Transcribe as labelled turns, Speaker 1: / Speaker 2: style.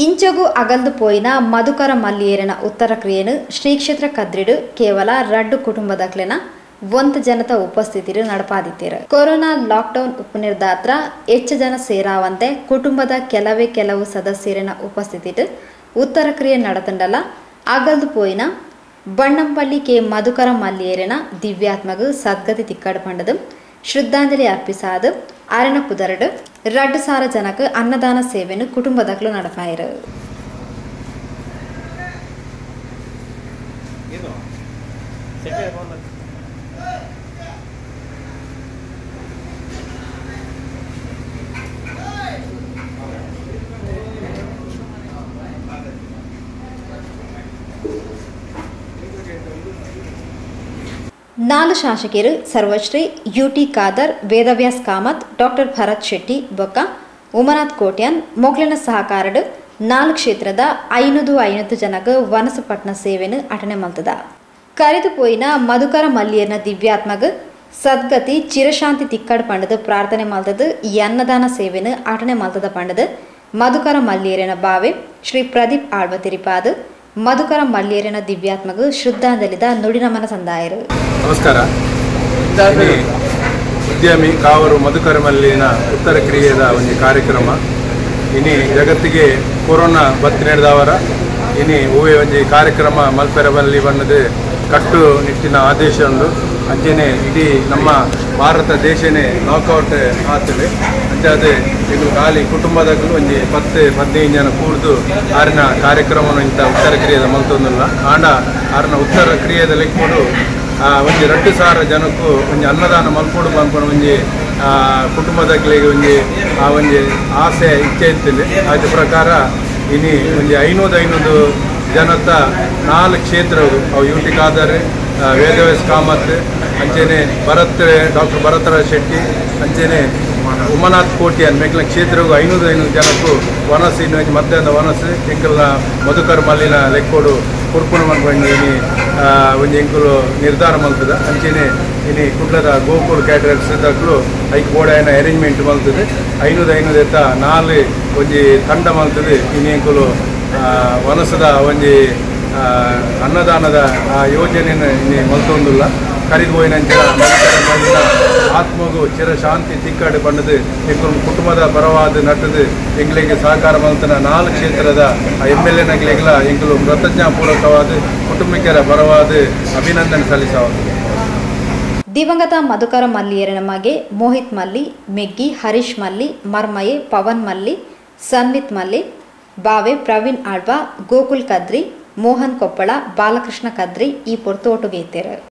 Speaker 1: ಇಂಚಗು ಅಗಲ್ದು ಪೋಯಿನ ಮಧುಕರ ಮಲ್ಲಿಯೇರನ ಉತ್ತರ ಕ್ರಿಯೆನು ಶ್ರೀ ಕ್ಷೇತ್ರ ಕದ್ರಿಡು ಕೇವಲ ರಡ್ಡು ಕುಟುಂಬದಕ್ಲೆನ ಒಂತ ಜನತ ಉಪಸ್ಥಿತಿರು ನಡಪಾದಿತ್ತೀರು. ಕೊರೋನಾ ಲಾಕ್ಡೌನ್ ಉಪನಿರ್ದಾತ್ರ ಹೆಚ್ಚು ಜನ ಸೇರಾವಂತೆ ಕುಟುಂಬದ ಕೆಲವೇ ಕೆಲವು ಸದಸ್ಯರನ ಉಪಸ್ಥಿತಿಡು ಉತ್ತರ ಕ್ರಿಯೆ ನಡತಂಡಲ ಅಗಲ್ದು ಪೋಯಿನ ಬಣ್ಣಂಪಳ್ಳಿ ಕೆ ಮಧುಕರ ಮಲ್ಲಿಯೇರನ ದಿವ್ಯಾತ್ಮಗು ಸದ್ಗತಿ ತಿಕ್ಕಡು ಪಂಡದು ಶ್ರದ್ಧಾಂಜಲಿ ಅರ್ಪಿಸಾದು ಅರಣ ಪುದರಡು 2,000 ಜನಕ್ಕೆ ಅನ್ನದಾನ ಸೇವೆಯನ್ನು ಕುಟುಂಬದಕ್ಲು ನಡಪಾಯರು. ನಾಲು ಶಾಸಕರು ಸರ್ವಶ್ರೀ ಯುಟಿ ಖಾದರ್, ವೇದವ್ಯಾಸ್ ಕಾಮತ್, ಡಾಕ್ಟರ್ ಭರತ್ ಶೆಟ್ಟಿ ಬೊಕ್ಕ ಉಮನಾಥ್ ಕೋಟ್ಯಾನ್ ಮೊಗ್ಲಿನ ಸಹಕಾರಡು 4 ಕ್ಷೇತ್ರದ 500 ಜನಕ್ಕೆ ವನಸುಪಟ್ನ ಸೇವೆಯನ್ನು ಅಟನೆ ಮಲ್ತದ. ಕರೆದು ಪೋಯಿನ ಮಧುಕರ ಮಲ್ಲಿಯನ ದಿವ್ಯಾತ್ಮಗ ಸದ್ಗತಿ ಚಿರಶಾಂತಿ ತಿಕ್ಕಡ್ ಪಂಡದು ಪ್ರಾರ್ಥನೆ ಮಲ್ತದು ಈ ಅನ್ನದಾನ ಸೇವೆಯನ್ನು ಅಟನೆ ಮಲ್ತದ ಪಂಡದು ಮಧುಕರ ಮಲ್ಲಿಯರನ ಬಾವೆ ಶ್ರೀ ಪ್ರದೀಪ್ ಆಳ್ವ ತಿರಿಪಾದು ಮಧುಕರ ಮಲ್ಲಿಯರನ ದಿವ್ಯಾತ್ಮಗ ಶ್ರದ್ಧಾಂಜಲಿದ ನುಡಿನಮನ ಸಂದಾಯರು.
Speaker 2: ನಮಸ್ಕಾರ. ಉದ್ಯಮಿ ಕಾವರು ಮಧುಕರ ಮಲ್ಲಿನ ಉತ್ತರ ಕ್ರಿಯೆಯ ಒಂದು ಕಾರ್ಯಕ್ರಮ ಇನಿ ಜಗತ್ತಿಗೆ ಕೊರೋನಾ ಬತ್ತಿ ನಡೆದವರ ಇನಿ ಹೂವೆ ಒಂಜಿ ಕಾರ್ಯಕ್ರಮ ಮಲ್ಪೆರಬಲ್ಲಿ ಬಣ್ಣದ ಕಟ್ಟುನಿಟ್ಟಿನ ಆದೇಶ ಉಂಡು. ಅಂಚೆನೆ ಇಡೀ ನಮ್ಮ ಭಾರತ ದೇಶನೇ ಲಾಕ್ಔಟ್ ಆತದೆ. ಅಂಚಾದೆ ಇದು ಖಾಲಿ ಕುಟುಂಬದಾಗಲೂ ಒಂಜಿ 10-15 ಜನ ಕೂರ್ದು ಆರಿನ ಕಾರ್ಯಕ್ರಮವನ್ನು ಇಂಥ ಉತ್ತರ ಕ್ರಿಯೆದ ಮಲ್ತೊಂದಿಲ್ಲ. ಆಂಡ ಆರಿನ ಉತ್ತರ ಕ್ರಿಯೆದ ಲೆಕ್ಕೊಡು ಒಂಜಿ 2,000 ಜನಕ್ಕೂ ಒಂಜಿ ಅನ್ನದಾನ ಮಲ್ಪೋಡು ಪನ್ಪುನ ಒಂಜಿ ಕುಟುಂಬದಕ್ಲೆಗ್ ಒಂಜಿ ಆ ಒಂಜಿ ಆಸೆ ಇಚ್ಛೆ ಇತ್ತಿಲ್ಲ. ಅದ್ರ ಪ್ರಕಾರ ಇನಿ ಒಂಜಿ 500 ಜನತ 4 ಕ್ಷೇತ್ರಗಳು ಅವು ಯುಟಿ ಖಾದರ್, ವೇದವ್ಯಾಸ್ ಕಾಮತ್, ಅಂಚೆನೆ ಭರತ್ ಡಾಕ್ಟರ್ ಭರತರಾಜ್ ಶೆಟ್ಟಿ, ಅಂಚೆನೆ ಉಮನಾಥ್ ಕೋಟ್ಯಾನ್ ಮೇಕ್ಲ ಕ್ಷೇತ್ರಗೂ 500 ಜನಕ್ಕೂ ವನಸು ಇನ್ನು ಮಧ್ಯಾಹ್ನ ವನಸು ಎಂಕಲ್ನ ಮಧುಕರ್ ಮಲ್ಲಿನ ಲೆಕ್ಕೋಡು ಕುರ್ಪುಣ ಮನ್ಪಂಡಿ ಇನಿ ಒಂಜಿ ಎಂಕುಲು ನಿರ್ಧಾರ ಮಲ್ತದ. ಅಂಚೆನೆ ಇನಿ ಕುಡ್ಲದ ಗೋಕುಲ್ ಕ್ಯಾಟರರ್ಸ್ ದಕ್ಲು ಐಕ್ ಬೋಡಾಯನ ಅರೇಂಜ್ಮೆಂಟ್ ಮಲ್ತದೆ. 500 ಎತ್ತ 4 ಒಂಜಿ ತಂಡ ಮಲ್ತದೆ. ಇನಿ ಎಂಕುಲು ವನಸದ ಒಂಜಿ ಅನ್ನದಾನದ ಆ ಯೋಜನೆಯನ್ನು ಇನಿ ಮಲ್ತೊಂದುಲ್ಲ. ಕರಿದು ಪೋಯಿನಂಚಿನ ಆತ್ಮಗು ಚಿರಶಾಂತಿ ತಿಕ್ಕಾಡು ಪಂಡದು ಎಂಕುಲು ಕುಟುಂಬದ ಪರವಾದ ನಟ್ಟದು ಎಂಗ್ಲಿಗೆ ಸಹಕಾರ ಮಲ್ತನ 4 ಕ್ಷೇತ್ರದ ಎಮ್ ಎಲ್ ಎನಗ್ಲಿಗೆಲ್ಲ ಎಂಕುಲು ಕೃತಜ್ಞಾಪೂರ್ವಕವಾದ ಕುಟುಂಬಿಕರ ಪರವಾದ ಅಭಿನಂದನೆ ಸಲ್ಲಿಸವ.
Speaker 1: ದಿವಂಗತ ಮಧುಕರ ಮಲ್ಲಿಯರನ ಮಗೆ ಮೋಹಿತ್ ಮಲ್ಲಿ, ಮೆಗ್ಗಿ ಹರೀಶ್ ಮಲ್ಲಿ, ಮರ್ಮಯೆ ಪವನ್ ಮಲ್ಲಿ, ಸನ್ವಿತ್ ಮಲ್ಲಿ, ಬಾವೆ ಪ್ರವೀಣ್ ಆಳ್ವಾ, ಗೋಕುಲ್ ಕದ್ರಿ, ಮೋಹನ್ ಕೊಪ್ಪಳ, ಬಾಲಕೃಷ್ಣ ಕದ್ರಿ ಈ ಪೊರ್ತೋಟುಗೇತೆರು.